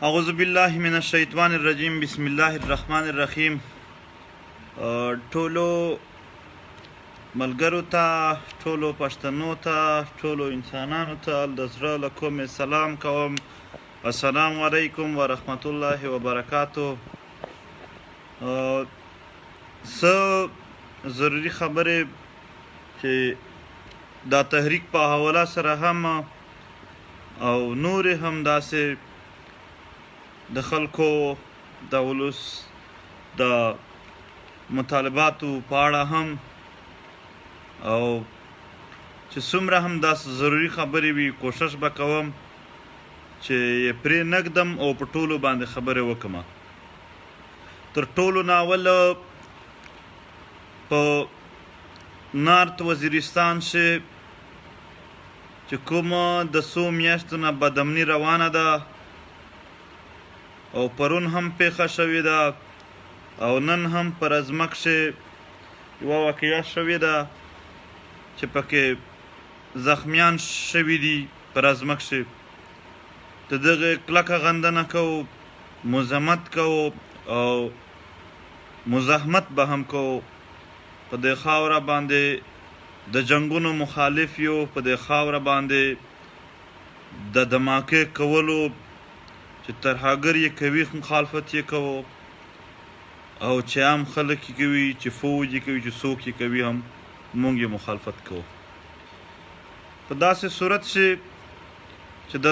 اعوذ بالله من الشیطان الرجیم بسم الله الرحمن الرحیم. ټولو ملګرو ته، ټولو پښتنو ته، ټولو انسانانو ته د زړه له کومې سلام کوم. السلام علیکم ورحمت الله وبرکاتو. څه ضروري خبرې چې دا تحریک په حواله سره هم او نورې هم داسې د خلکو د ولس د مطالباتو په اړه هم، او چې څومره هم داسې ضروري خبرې وي، کوشش به کوم چې یې پرې نه ږدم او په ټولو باندې خبرې وکړم. تر ټولو نه اول په نارت وزیرستان شي چې کوم د څو میاشتو نه بدامني روانه ده او پرون هم پیښه شوې ده او نن هم پر ازمک کښې یوه واقعه شوې ده چې پکې زخمیان شوي دي. پر ازمک کښې د دغې کلکه غندنه کوو، مذمت کوو او مزاحمت به هم کوو. په دې خاوره باندې د جنګونو مخالف یو، په دې خاوره باندې د دماکې کولو چې ترهګر یې کوي مخالفت یې کوو، او چې عام خلک یې کوي، چې فوج یې کوي، چې څوک یې کوي هم مونږ یې مخالفت کوو. په داسې صورت چې چې د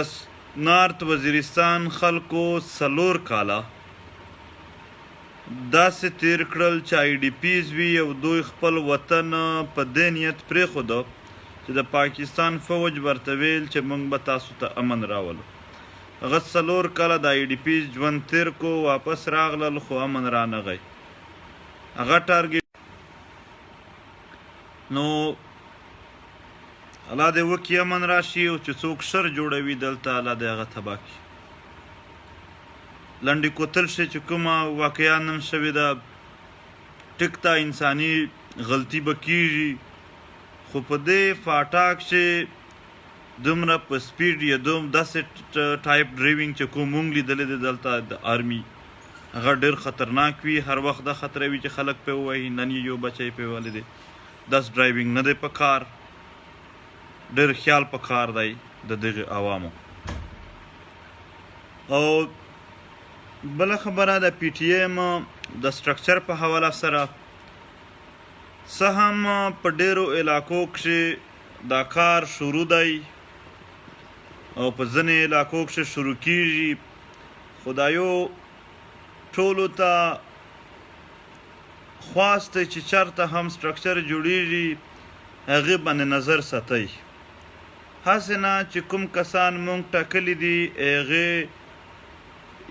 نارت وزیرستان خلکو 4 کاله داسې تیر کړل چې آی ډي پیز وي او دوی خپل وطن په دې نیت پرېښوده چې د پاکستان فوج ورته ویل چې موږ به تاسو ته امن راولو. هغه 4 کاله د آی ډي پیز ژوند تیر کو، واپس راغلل خو امن رانغی. هغه ټارګټ نو الله دې وکړي امن راشي، او چې څوک شر جوړوي دلته الله دې هغه تباه کړي. لنډې کوتل شي چې کومه واقعا نن شوې ده، ټیک ته انساني غلطي به کیږي، خو په دې فاټا کښې دومره په سپیډ یا دوم داسې ټایپ ډرایوینګ چې کوم مونږ لیدلی دی دلته د آرمي، هغه ډېر خطرناک وي. هر وخت دا خطر وي چې خلک پرې ووهي. نن یې یو بچی پرې وهلی دی. داس ډرایوینګ نه دی پکار، ډېر خیال پکار دی د دغې عوامو. او بله خبره د پي ټي ایم د سټرکچر په حواله سره، څه هم په ډېرو علاقو کښې دا کار شروع دی او په ځینې علاقو کښې شروع کیږي، خو دا یو ټولو ته خواست دی چې چرته هم سټرکچر جوړیږي هغې باندې نظر ساتئ، هسې نه چې کوم کسان مونږ ټاکلي دي هغې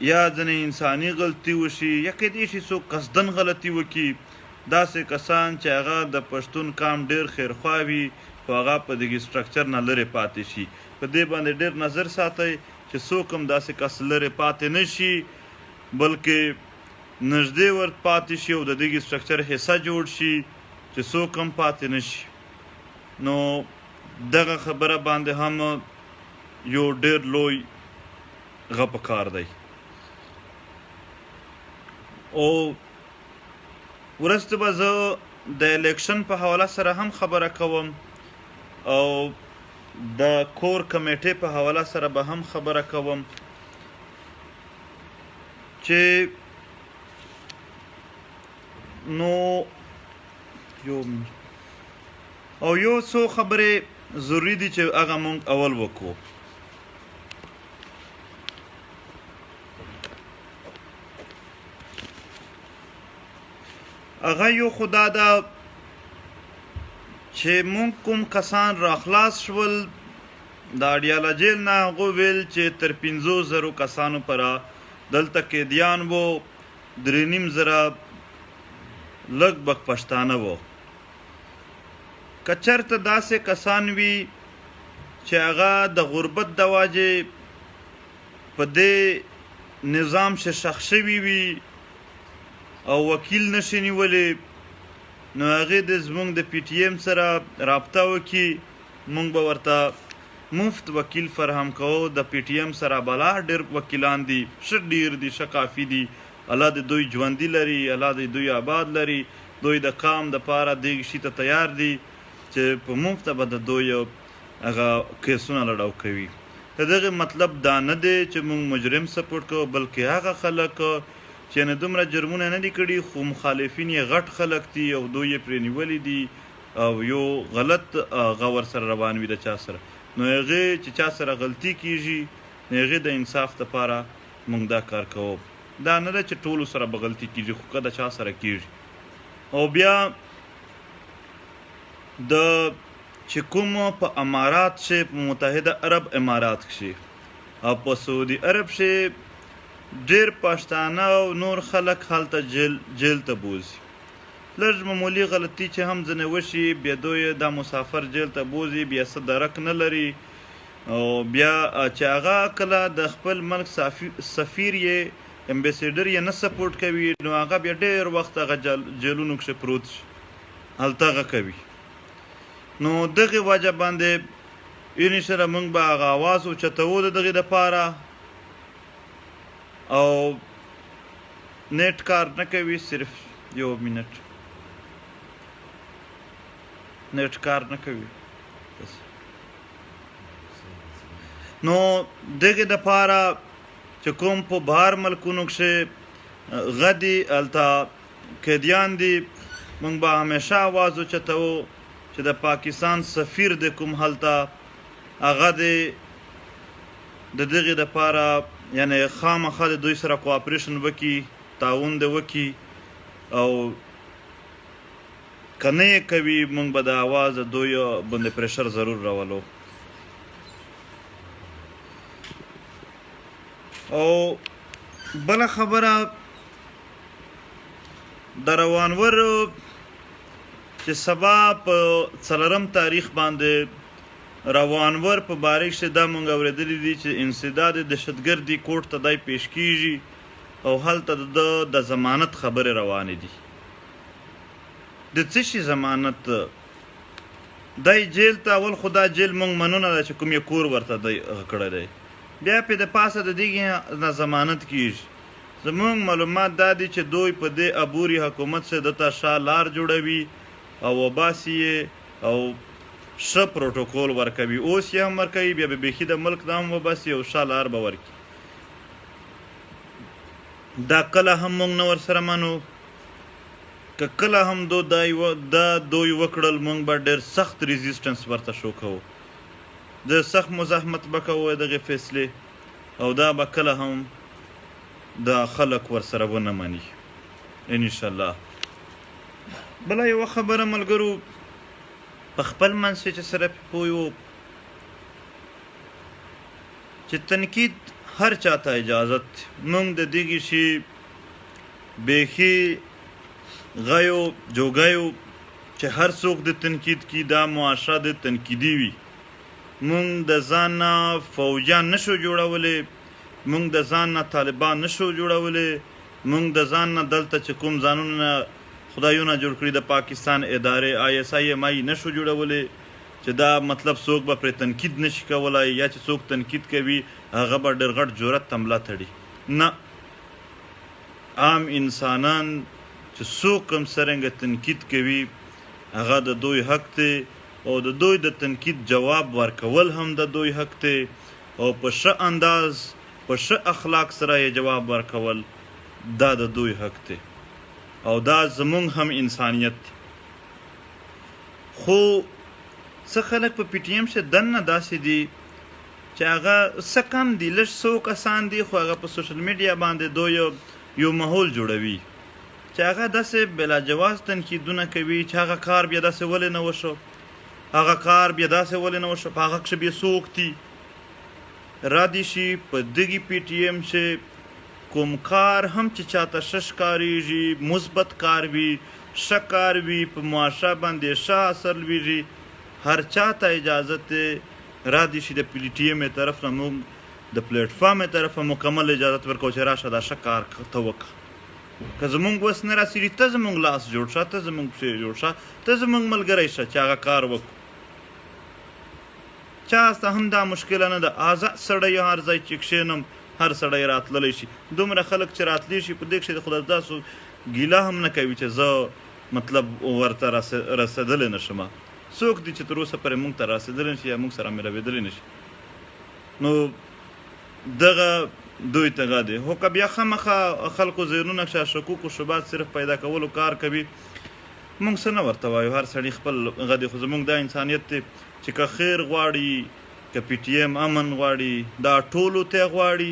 یا ځینې انساني غلطي وشي یا کیدای شي څوک قصدن غلطي وکړي. داسې کسان چې هغه د پښتون قام ډېر خیرخواه وي خو هغه په دغې سټرکچر نه لرې پاتې شي. په دې باندې ډېر نظر ساتئ چې څوک هم داسې کس لرې پاتې نه شي، بلکې نږدې ور پاتې شي او د دغې سټرکچر حصه جوړ شي، چې څوک هم پاتې نه شي. نو دغه خبره باندې هم یو ډېر لوی غه پکار دی. او ورسته به زه د الیکشن په حواله سره هم خبره کوم او د کور کمیټې په حواله سره به هم خبره کوم چې نو یو او یو څو خبرې ضروري دي چې هغه مونږ اول وکړو. هغه یو خدا دا چې مونږ کوم کسان را خلاص شول د اډیالا جیل نه، هغو ویل چې تر 5000 کسانو پر دلته قیدیان وو، 3500 لږ بګ پښتانه وو. که چرته داسې کسان وي چې هغه د غربت د وجې په دې نظام شې شخ شوي وي او وکیل نشي نیولی، نو هغې د زمونږ د پي ټي ایم سره رابطه وکړي، مونږ به ورته مفت وکیل فراهم کوو. د پي ټي ایم سره بلا ډیر وکیلان دي، ښه ډیر دي، ښه کافي دي. الله دې دوی ژوندي لري، الله دې دوی آباد لري. دوی د قام د پاره دې شي ته تیار دي چې په مفته به د دوی هغه کیسونه لړاو کوي. د دغه مطلب دا نه دی چې موږ مجرم سپورټ کوو، بلکې هغه خلک چې نه دومره جرمونه نه دي کړي خو مخالفین یې غټ خلک دي او دوی یې پرې نیولي دي او یو غلط هغه ورسره روان وي د چا سره، نو هغې چې چا سره غلطي کیږي نو هغې د انصاف دپاره موږ دا کار کوو. دا نه ده چې ټولو سره به غلطي کیږي، خو که د چا سره کیږي. او بیا د چې کوم په امارات کښې، په متحده عرب امارات کښې او په سعودي عرب کښې ډېر پښتانه او نور خلک هلته جیل ته بوځي. لږ معمولي غلطي چې هم ځنې وشي بیا دوی دا مسافر جیل ته بوځي، بیا څه درک نه لري. او بیا چې هغه کله د خپل ملک سفیر یې، امبیسیډر یې نه سپورټ کوي، نو هغه بیا ډېر وخت هغه جیلونو کښې پروت شي، هلته هغه کوي. نو دغې وجه باندې ان شاء الله موږ به هغه اواز اوچتوو د دغې دپاره. او نیټ کار نه کوي، صرف یو منټ، نیټ کار نه کوي. بس نو دغه د پاره چې کوم په بهر ملکونو کښې غدي هلته قیدیان دي، موږ به همیشه اواز اوچتوو چې د پاکستان سفیر د کوم هلته هغه دی د دغې دپاره، یعنی خامخا د دوی سره کوآپریشن وکړي، تعاون دی وکړي. او که نه یې کوي موږ به د اواز د دوی باندې پریشر ضرور راولو. او بله خبره د روانور چې سبا په څلورم تاریخ باندې روانور په باره کښې دا مونږ اورېدلي دي چې انسداد دهشتګردي کورټ ته دی پیش کیږي او هلته د ده د ضمانت خبرې روانې دي. د څه شي ضمانت؟ دی جیل ته اول خو دا جیل مونږ منونه ده چې کوم یې کور ورته دی کړی دی، بیا پې د پاسه د دې نه ضمانت کیږي. زمونږ معلومات دا دي چې دوی په دې عبوري حکومت سره ده ته ښه لار جوړوي او وباسي یې او ښه پروټوکول ورکوي. اوس یې هم ورکوي، بیا به بیخي د ملک نه هم وباسي او ښه لار به ورکړي. دا کله هم مونږ نه ورسره منو. که کله هم دو دا دا دوی وکړل، مونږ به ډېر سخت ریزیسټنس ورته شو کوو، د سخت مزاحمت به کوو دغې فیصلې، او دا به کله هم دا خلک ورسره ونه مني ان شاء الله. بله یوه خبره ملګرو، په خپل منځ کې چې سره پوه یو چې تنقید هر چاته اجازت، مونږ د دغې شي بیخي غیو جوګیو چې هر څوک د تنقید کی، دا معاشره د تنقیدي وي. مونږ د ځان نه فوجیان نشو جوړولی، مونږ د ځان نه طالبان نشو جوړولی، مونږ د ځان نه دلته چې کوم ځانونه خدایونه جوړ کړي د پاکستان ادارې آی اس آی ایم آی نشو جوړولی چې دا مطلب څوک به پرې تنقید نشي کولای، یا چې څوک تنقید کوي هغه به ډېر غټ جرأت ته ملا تړي. نه، عام انسانان چې څوک هم څرنګه تنقید کوي هغه د دوی حق دی، او د دوی د تنقید جواب ورکول هم د دوی حق دی، او په ښه انداز په ښه اخلاق سره یې جواب ورکول دا د دوی حق دی، او دا زمونږ هم انسانیت دی. خو څه خلک په پي ټي ایم کښې دننه داسې دي چې هغه څه کم دي، لږ څو کسان دي، خو هغه په سوشل میډیا باندې دوی یو ماحول جوړوي چې هغه داسې بلا جواز تنقیدونه کوي چې هغه کار بیا داسې ولې نه وشو، هغه کار بیا داسې ولې نه وشو، په هغه کښې بیا څوک دي. را دي شي په دغې پي ټي ایم کښې کوم کار هم چې چاته ښه ښکارېږي، مثبت کار وي، ښه کار وي، په معاشره باندې ښه اثر لویږي، هر چاته اجازت دی را دي شي. د پي ټي ایم طرف نه موږ د پلیټ فارم طرفه مکمل اجازت ورکوو چې راشه دا ښه کار ته وکړه. که زمونږ وس نه رسېږي، ته زمونږ لاس جوړ شه، ته زمونږ پښې جوړ شه، ته زمونږ ملګری شه چې هغه کار وکړو. چا ته هم دا مشکله نه ده. ازاد سړی یم، هر ځای چې کښېنم هر سړی راتللی شي. دومره خلک چې راتلی شي په دې کښې د خدای تاسو ګیله هم نه کوي چې زه مطلب ورته رسېدلی نه شم. څوک دي چې تر اوسه پورې موږ ته رسېدلی نه شي یا موږ سره ملوېدلی نه شي؟ نو دغه دوی ته غه دی. خو که بیا خامخا خلکو ذهنونه کښې شکوک او شبهات صرف پیدا کولو کار کوي، موږ څه نه ورته وایو. هر سړي خپل غه دی. خو زموږ دا انسانیت دی چې که خیر غواړي، که پي ټي ایم امن غواړي، دا ټولو ته غواړي.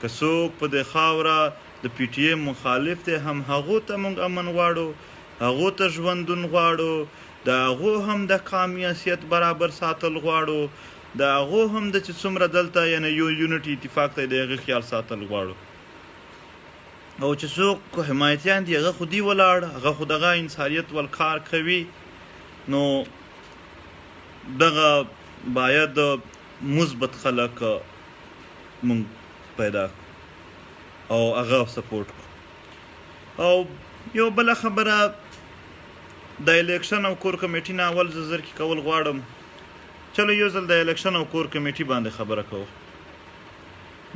که څوک په دې خاوره د پي ټي ایم مخالف دی، هم هغو ته موږ امن غواړو، هغو ته ژوندون غواړو، د هغو هم د قامي حیثیت برابر ساتل غواړو، د هغو هم د چې څومره دلته یعنی یو یونټي اتفاق دی، د هغې خیال ساتل غواړو. او چې څوک حمایتیان دي، هغه خو دی ولاړ، هغه خو دغه انسانیت ول کار کوي. نو دغه باید مثبت خلک مونږ پیدا او هغه سپورټ کو. او یو بل خبره د الیکشن او کور کمیټې نه اول زه زر کې کول غواړم. چلو یو ځل د الیکشن او کور کمیټې باندې خبره کوو.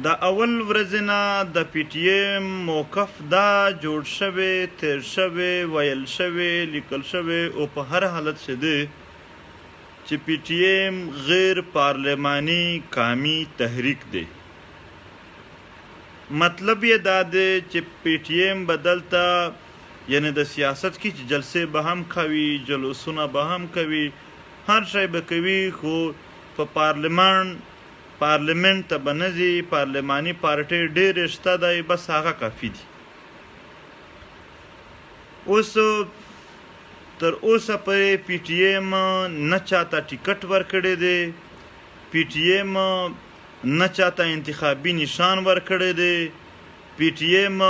د اول ورځې نه د پي ټي ایم موقف دا جوړ شوی، تیر شوی، ویل شوی، لیکل شوی او په هر حالت کې دی چې پي ټي ایم غیر پارلماني قامي تحریک دی. مطلب یې دا دی چې پي ټي ایم به دلته یعنی د سیاست کې چې جلسې به هم کوي، جلوسونه به هم کوي، هر شی به کوي، خو په پارلمنټ ته به نه ځي. پارلماني پارټۍ ډېرې شته دی، بس هغه کافي دي. اوس تر اوسه پورې پي ټي ایم نه چاته ټیکټ ورکړی دی، پي ټي ایم نه چاته انتخابي نشان ورکړی دی، پي ټي ایم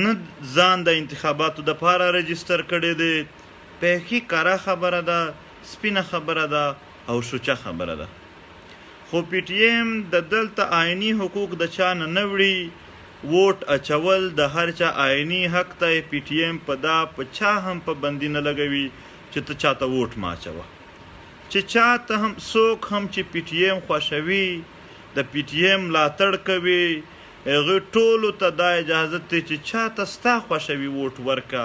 نه ځان د انتخاباتو دپاره رجسټر کړی دی. پیخي کره خبره ده، سپینه خبره ده او شوچه خبره ده. خو پي ټي ایم د دلته آئیني حقوق د چا نه نه وړي. ووټ اچول د هر چا آئیني حق دی. پي ټي ایم په دا په چا هم پابندي نه لګوي چې ته چاته ووټ مه اچوه. چې چاته هم څوک هم چې پي ټي ایم خوښوي، د پي ټي ایم ملاتړ کوي، هغوی ټولو ته دا اجازت دی چې چاته ستا خوښوي ووټ ورکه.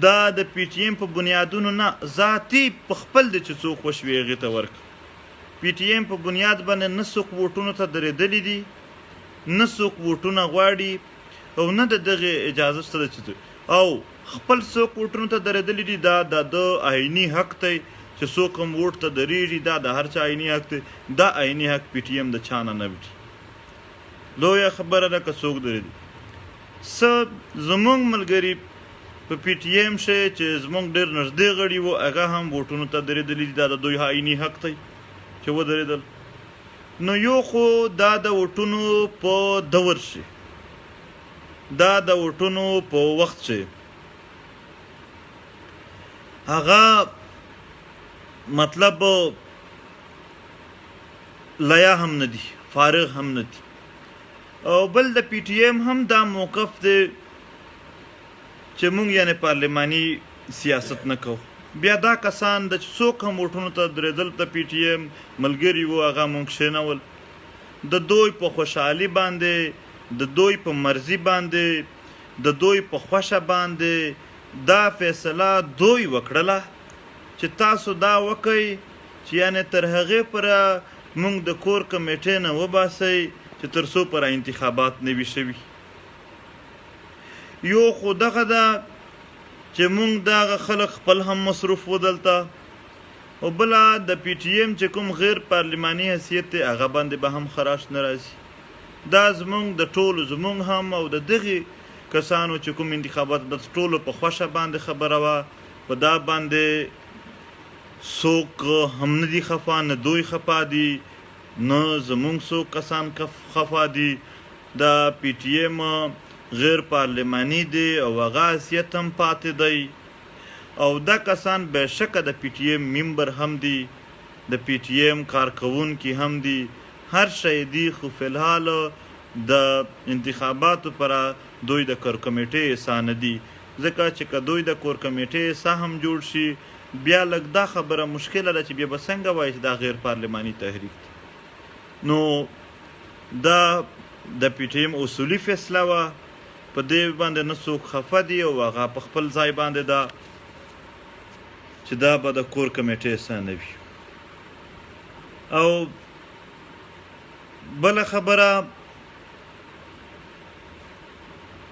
دا د پي ټي ایم په بنیادونو نه، ذاتي په خپل دی چې څوک خوښ وي هغې ته ورکه. پي ټي ایم په بنیاد باندې نه څوک ووټونو ته درېدلي دي، نه څوک ووټونه غواړي او نه د دغې اجازه شته ده چې او خپل څوک ووټونو ته درېدلي دي. دا د ده آئیني حق دی چې څوک هم ووټ ته درېږي، دا د هر چا آئیني حق دی. دا آئیني حق پي ټي ایم د چا نه نه وړي. لویه خبره ده که څوک درېدي. څه زمونږ ملګري په پي ټي ایم شي چې زمونږ ډېر نږدې غړي وو، هغه هم ووټونو ته درېدلي دي. دا د دوی آئیني حق دی چې ودرېدل. نو یو خو دا د ووټونو په دور شي، دا د ووټونو په وخت شي، هغه مطلب لیا هم نه دي، فارغ هم نه دي. او بل د پي ټي ایم هم دا موقف دی چې مونږ یعنی پارلماني سیاست نه کوو. بیا دا کسان د چې څوک هم ووټونو ته درېدل د پي ټي ایم ملګري وو، هغه مونږ کښېنول. د دوی په خوشحالي باندې، د دوی په مرضي باندې، د دوی په خوښه باندې دا فیصله دوی وکړله چې تاسو دا وکئ چې یعنی تر هغې پوره مونږ د کور کمیټې نه وباسئ چې تر څو پوره انتخابات نه وي شوي. یو خو دغه ده چې مونږ دغه خلک خپل هم مصروف وو دلته، او بله د پي ټي ایم چې کوم غیر پارلماني حیثیت دی هغه باندې به هم خراش نه راځي. دا زمونږ د ټولو، زمونږ هم او د دغې کسانو چې کوم انتخابات د ټولو په خوښه باندې خبره وه، په دا باندې څوک هم نه دي خفه، نه دوی خفه دي، نه زمونږ څوک کسان خفه دي. دا پي ټي ایم غیر پارلماني دی او هغه حیثیت هم پاتې دی، او دا کسان بېشکه د پي ټي ایم ممبر هم دي، د پي ټي ایم کارکوونکي هم دي، هر شی دي، خو فلحال د انتخاباتو پر دوی د کور کمیټې حصه نه دي. ځکه چې که دوی د کور کمیټې حصه هم جوړ شي، بیا لږ دا خبره مشکله ده چې بیا به څنګه وایي چې دا غیر پارلماني تحریک دی. نو دا د پي ټي ایم اصولي فیصله وه، په دې باندې نه څوک خفه دي او هغه په خپل ځای باندې ده چې دا به د کور کمیټې سره نه وي. او بله خبره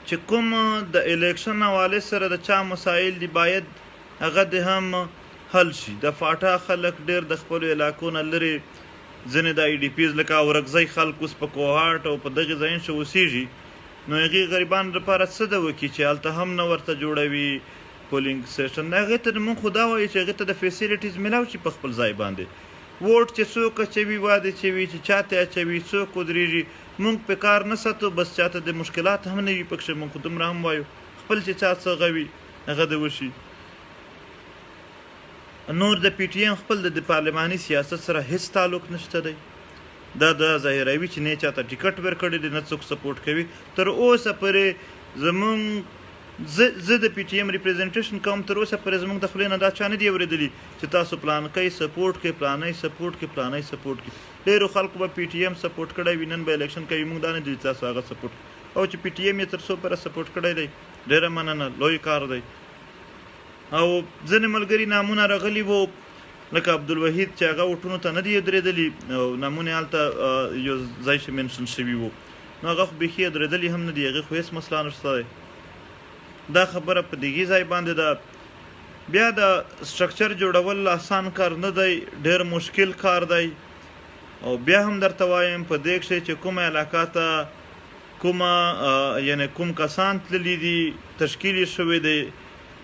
چې کوم د الیکشن حوالې سره د چا مسایل دي باید هغه دې هم حل شي. د فاټا خلک ډېر د خپلو علاقو نه لرې، ځینې د آی ډي پیز لکه اورکزی خلک اوس په کوهاټ او په دغې ځایونو کښې اوسېږي، نو هغې غریبانو لپاره څه د وکړي چې هلته هم نه ورته جوړوي پولینګ سټېشن. هغې ته مونږ خو دا وایو چې هغې ته د فیسیلیټیز ملاو شي په خپل ځای باندې. ووټ چې څوک اچوي وا دې چوي، چې چاته اچوي، څوک ودرېږي، مونږ په کار نه ساتو، بس چاته د مشکلات هم نه وي پکښې. مونږ خو دومره هم وایو خپل چې چا څه غوي هغه دې وشي. نور د پي ټي ایم خپل د پارلماني سیاست سره هیڅ تعلق نشته دی. دا دا ظاهروي چې نه چاته ټیکټ ورکړی دی، نه څوک سپورټ کوي. تر اوسه پورې زمونږ، زه د پي ټي ایم ریپرزنټیشن کوم، تر اوسه پورې زمونږ د خولې نه دا چا نه دی اورېدلي چې تاسو پلانکی سپورټ کوي، پلانی سپورټ کوي، پلانی سپورټ کوي. ډېرو خلکو به پي ټي ایم سپورټ کړی وي، نن به الیکشن کوي، مونږ دا نه دي چې تاسو هغه سپورټ، او چې پي ټي ایم یې تر څو پورې سپورټ کړی دی، ډېره مننه، لوی کار دی. او ځینې ملګري نامونه راغلي وو لکه عبدالوحید چې هغه ووټونو ته نه دي درېدلي او نامونه یې هلته یو ځای کښې منشن شوي وو، نو هغه خو بیخي درېدلي هم نه دي، هغې خو هېڅ مسله نشته دی. دا خبره په دغې ځای باندې ده. بیا د سټرکچر جوړول آسان کار نه دی، ډېر مشکل کار دی. او بیا هم درته وایم په دې کښې چې کومه علاقه ته کومه یعنی کوم کسان تللي دي، تشکیل یې شوی دی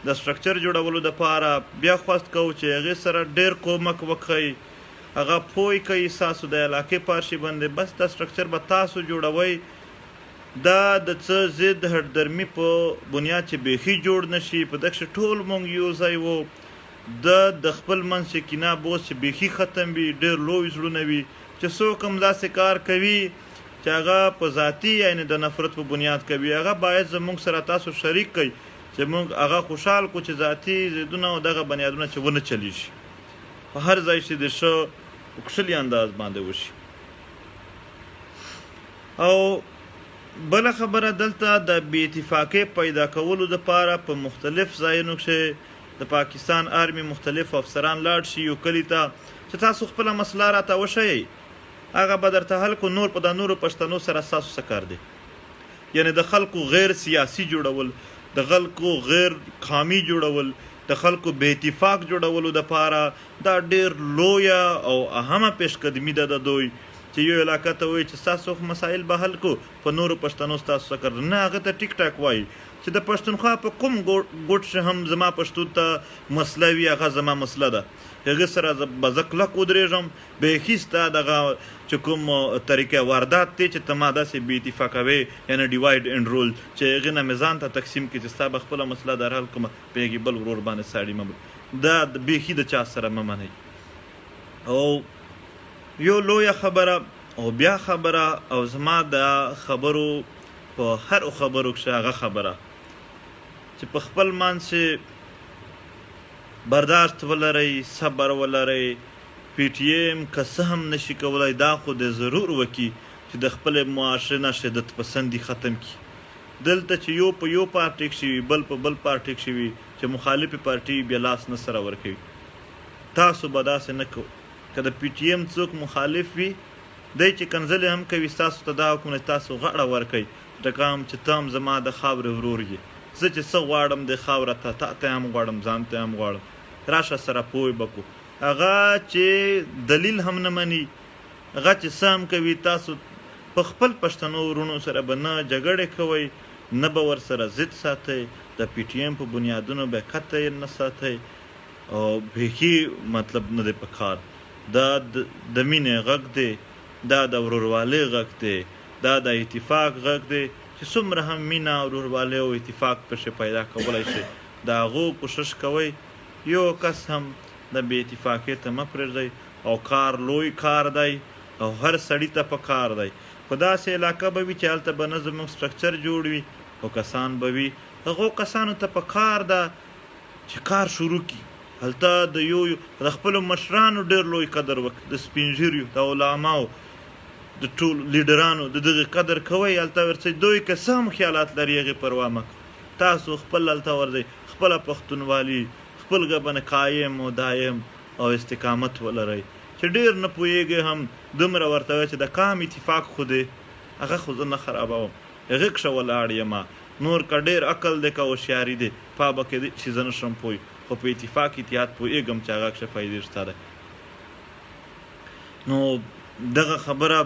د سټرکچر جوړولو دپاره، بیا خواست کوو چې هغې سره ډېر کومک وکړئ، هغه پوه کړئ ستاسو د علاقې پارشي باندې. بس دا سټرکچر به تاسو جوړوئ، دا د څه ضد هټدرمي په بنیاد چې بیخي جوړ نشي. په دغه کښې ټول مونږ یو ځای وو، د خپل منځ چې کینه بوس چې بیخي ختم وي، ډېر لوی زړونه وي. چې څوک هم داسې کار کوي چې هغه په ذاتي یعنی د نفرت په بنیاد کوي، هغه باید زمونږ سره تاسو شریک کړئ چې مونږ هغه خوشحال کو چې ذاتي ضدونه او دغه بنیادونه چې ونه چلیږي، په هر ځای چې د ښه کښلي انداز باندې وشي. او بله خبره دلته د بې اتفاقۍ پیدا کولو دپاره په مختلف ځایونو کښې د پاکستان آرمي مختلف افسران لاړ شي یو کلي ته چې تاسو خپله مسله راته وښیئ، هغه به درته حل کړو، نور په دا نورو پښتنو سره ستاسو څه کار دی؟ یعنی د خلکو غیر سیاسي جوړول، د خلکو غیر قامي جوړول، د خلکو بې اتفاق جوړولو دپاره دا ډېر لویه او اهمه پیشقدمي ده د دوی چې یو علاقه ته وایي چې ستاسو مسایل به حل کړو، په نورو پښتنو ستاسو څه کار؟ نه هغه ته ټیک ټاک وایي چې د پښتونخوا په کوم ګوټ کښې هم زما پښتون ته مسله وي، هغه زما مسله ده، هغې سره به زه کلک ودرېږم. بیخي ستا دغه چې کوم طریقه واردات دی چې ته ما داسې بې اتفاقوې، یعنی ډیوایډ اینډ رول، چې هغې نه مې ځان ته تقسیم کړي چې ستا به خپله مسله در حل کړم، په هغې بل ورور باندې ساړي مه، دا بیخي د چا سره مه منئ. او یو لویه خبره او بیا خبره، او زما د خبرو په هر خبرو کښې هغه خبره چې په خپل منځ کښې برداشت ولرئ، صبر ولرئ. پي ټي ایم که څه هم نشي کولای، دا خو دې ضرور وکړي چې د خپلې معاشرې نه شدت پسندي ختم کړي. دلته چې یو په یو پارټي کښې وي، بل په بل پارټي کښې وي، چې مخالفې پارټي بیا لاس نه سره ورکوي. تاسو به داسې نه کوئ. که د پي ټي ایم څوک مخالف وي، دی چې کنځلې هم کوي، ستاسو ته دا حکم دی چې تاسو غاړه ورکړئ، ټکام چې ته هم زما د خاورې ورور یې، زه چې څه غواړم د خاوره ته، تا ته هم غواړم، ځان ته هم غواړم، راشه سره پوه به کو. هغه چې دلیل هم نه مني، هغه چې څه هم کوي، تاسو په خپل پښتنو وروڼو سره به نه جګړې کوئ، نه به ورسره ضد ساتئ، د پي ټي ایم په بنیادونو به قطعاً نه ساتئ، او بیخي مطلب نه دی پکار. دا د مینې غږ دی، دا د وروروالۍ غږ دی، دا د اتفاق غږ دی چې څومره هم مینه، وروروالۍ او اتفاق پکې پیدا کولی شئ، د هغو کوشش کوئ. یو کس هم د بې اتفاقۍ ته مه پرېږدئ. او کار لوی کار دی او هر سړي ته په کار دی، خو داسې علاقه به وي چې هلته به نه زموږ سټرکچر جوړ وي، خو کسان به وي. هغو کسانو ته په کار ده چې کار شروع کړي. هلته د یو یو د خپلو مشرانو ډېر لوی قدر وکړئ، د سپین ږیریو، د علماو، د ټولو لیډرانو د دغې قدر کوئ. هلته ورڅئ، دوی که څه هم خیالات لري هغې پروا مه کوئ، تاسو خپل هلته ورځئ، خپله پښتونوالي خپل ګبنه قایم او دایم او استقامت ولرئ. چې ډېر نه پوهېږئ هم دومره ورته وایه چې د قام اتفاق خو دی هغه خو زه نه خرابوم، هغه کښه ولاړ یم، نور که ډېر عقل دی که هوښیاري دی پا به کېدای شي زه نه شم پوه، خو په اتفاق اتحاد پوهېږم چې هغه کښه فایدې شته دی. نو دغه خبره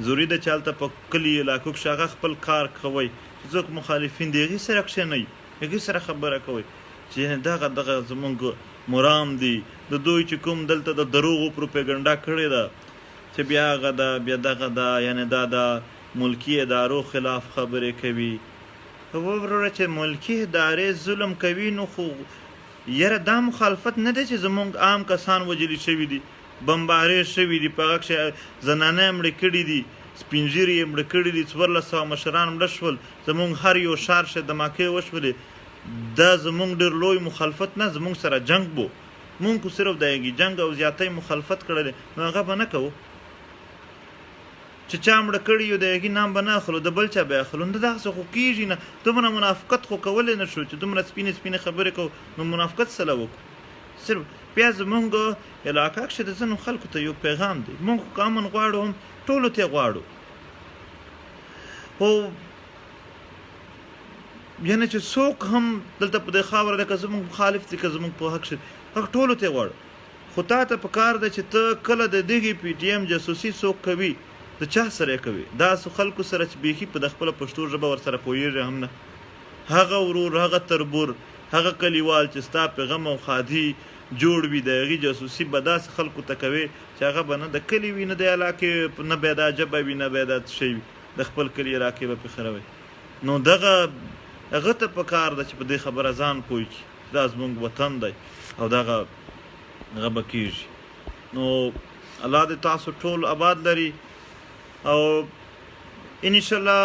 ضروري ده چې هلته په کلي علاقو کښې هغه خپل کار کوئ، چې څوک مخالفین دي هغوی سره کښېنئ، هغوی سره خبره کوئ چې یعنې دغه دغه زمونږ مرام دي. د دوی چې کوم دلته د دروغو پروپیګنډا کړې ده چې بیا هغه ده بیا دغه ده، یعنې دا د ملکي ادارو خلاف خبرې کوي. وروره چې ملکي ادارې ظلم کوي نو خو یره دا مخالفت نه دی چې زمونږ عام کسان وژلي شوي دي، بمبارې شوي دي، په هغه کښې زنانه یې مړې کړي دي، سپین ږیري یې مړه کړي دي، 1400 مشران مړه شول، زمونږ هر یو ښار کښې دماکې وشولې. دا زمونږ ډېر لوی مخالفت نه، زمونږ سره جنګ وو، مونږ خو صرف د هغې جنګ او زیاتۍ مخالفت کړی دی، نو هغه به نه کوو. چې چا مړه کړي یو د هغې نام به نه اخلو، د بل چا به اخلو. نو داسې خو کېږي نه، دومره منافقت خو کولی نه شو چې دومره سپینې سپینې خبرې کوو، نو منافقت څه له وکړو؟ صرف بیا زمونږ علاقه کښې د ځینو خلکو ته یو پیغام دی، مونږ خو که امن غواړو هم ټولو ته غواړو، خو یعنې چې څوک هم دلته په دې خاوره ده که زمونږ مخالف دي که زمونږ په حق کښې، هغه ټولو ته غواړو. خو تا ته پکار ده چې ته کله د دغې پي ټي ایم جاسوسي څوک کوي د چا سره یې کوي؟ داسو خلکو سره چې بیخي په د خپله پښتو ژبه ورسره پوهیږي هم نه. هغه ورور، هغه تربور، هغه کلیوال چې ستا په غم او ښادي جوړ وي د هغې جاسوسي به داسې خلکو ته کوې چې هغه به نه د کلي وي نه د علاقې، نه به دا ژبه وي نه به دا څه شی وي، د خپل کلي علاقې به پرې خروي. نو دغه هغه ته پکار ده چې په دې خبره ځان پوه کړي چې دا زموږ وطن دی او دغه هغه به کیږي. نو الله دې تاسو ټول آباد لري او ان شاء الله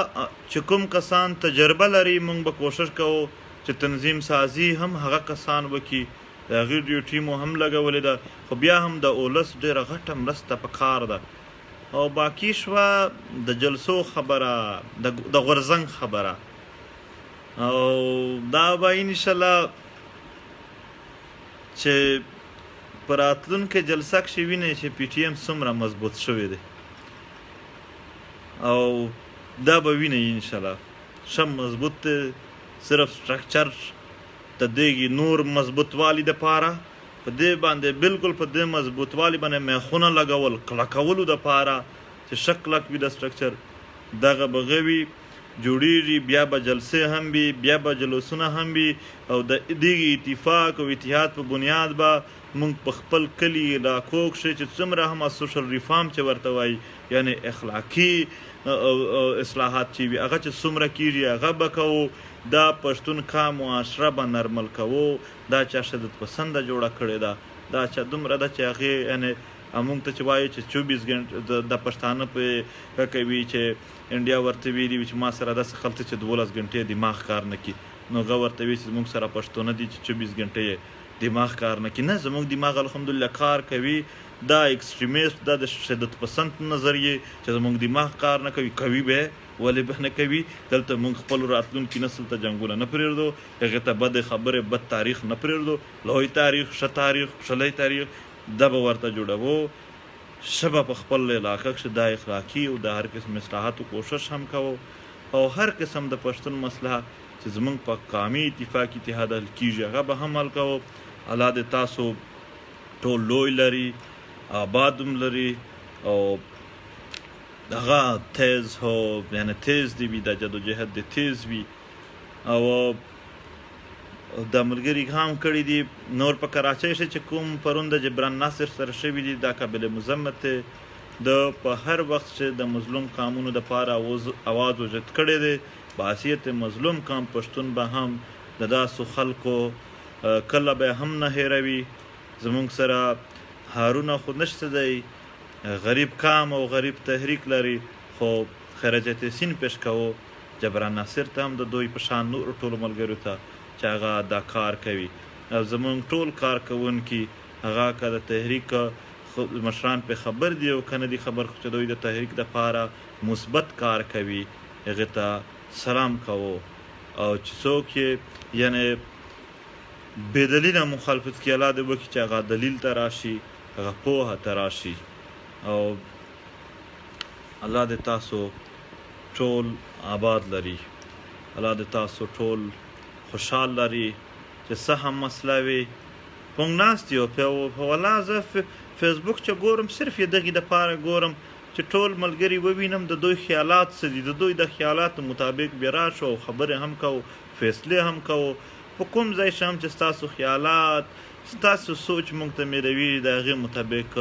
چې کوم کسان تجربه لري مونږ به کوشش کوو چې تنظیم سازي هم هغه کسان وکړي، د هغې ډیوټي مو هم لګولې ده، خو بیا هم د اولس ډېره غټه مرسته په کار ده. او باقي شوه د جلسو خبره، د غورځنګ خبره، او دا به ان شاء الله چې په راتلونکې جلسه کښې وینئ چې پي ټي ایم څومره مضبوط شوی دی، او دا به وینئ ان شاء الله ښه مضبوط دی. صرف سټرکچر د دې نور مضبوطوالي دپاره په دې باندې بالکل په دې مضبوطوالي باندې میخونه لګول کلکولو دپاره چې ښه کلک وي د سټرکچر، دغه به غوي جوړیږي، بیا به جلسې هم وي، بیا به جلوسونه هم وي، او د دغه اتفاق او اتحاد په بنیاد به مونږ په خپل کلي علاقو کښې چې څومره هم سوشل ریفارم چې ورته وایي، یعنی اخلاقي اصلاحات چې وي هغه چې څومره کیږي هغه به کوو. دا پښتون کا معاشره به نرمل کوو. دا چا شدت پسنده جوړه کړې ده، دا چا دومره ده چې هغې یعنی مونږ ته چې وایي چې 24 ګنټه د پښتانه په کوي چې انډیا ورته ویلي وي چې ما سره داسې خلک چې 12 ګنټې دماغ کار نه کوي، نو هغه ورته وي چې زموږ سره پښتونه دي چې 24 ګنټې یې دماغ کار نه کوي. نه، زموږ دماغ الحمدلله کار کوي. دا اکستریمیست، دا د شدت پسند نظریې چې زموږ دماغ کار نه کوي، کوي به، ولې به نه کوي؟ دلته موږ خپل راتلونکي نسل ته جنګونه نه پرېږدو، هغې ته بدې خبرې بد تاریخ نه پرېږدو، لوی تاریخ، ښه تاریخ، کښلی تاریخ دا به ورته جوړوو. ښه به په خپل علاقه کښې دا اخلاقي او د هر قسم اصلاحاتو کوشش هم کوو، او هر قسم د پښتون مسله چې زمونږ په قامي اتفاق اتحاد حل کیږي هغه به هم حل کوو. الله دې تاسو ټول لوی لري، آباد هم لري، او هغه تیز هو یعنی تیز دی وي، د جدوجهد دې تیز وي. او د ملګري هم کړي دي نور په کراچۍ کښې چې کوم پرون د جبران ناصر سره شوي دي دا قابل مذمت دی. د په هر وخت چې د مظلوم قامونو دپاره اواز اوچت کړی دی، په حیثیت مظلوم قام پښتون به هم د داسو خلکو کله به هم نه هېروي. زمونږ سره هارونه خو نشته دی، غریب قام او غریب تحریک لري، خو خراج تحسین پیش کوو جبران ناصر ته هم د دوی په شان نورو ټولو ملګرو ته چې هغه دا کار کوي. او زمونږ ټول کار کوونکي هغه که د تحریک مشران پرې خبر دي او که نه دي خبر، خو چې دوی د تحریک دپاره مثبت کار کوي هغه ته سلام کوو. او چې څوک یې یعنی بې دلیله مخالفت کوي، الله دې وکړي چې هغه دلیل ته راشي، هغه پوهه ته راشي. او الله دې تاسو ټول آباد لري، الله دې تاسو ټول خوشحال لري. چې څه هم مسله وي مونږ ناست یو په ولا. زه فیسبوک چې ګورم صرف یې دغې دپاره ګورم چې ټول ملګري ووینم، د دوی خیالات څه دي، د دوی د خیالاتو مطابق بیا راشو او خبرې هم کوو، فیصلې هم کوو. په کوم ځای شم چې ستاسو خیالات، ستاسو سوچ مونږ ته میلوي، د هغې مطابق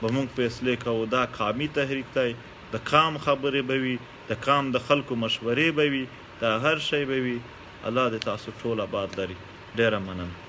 به مونږ فیصلې کوو. دا قامي تحریک دی، د قام خبرې به وي، د قام د خلکو مشورې به وي، دا هر شی به وي. الله دې تاسو ټول آباد لري. ډیره مننه.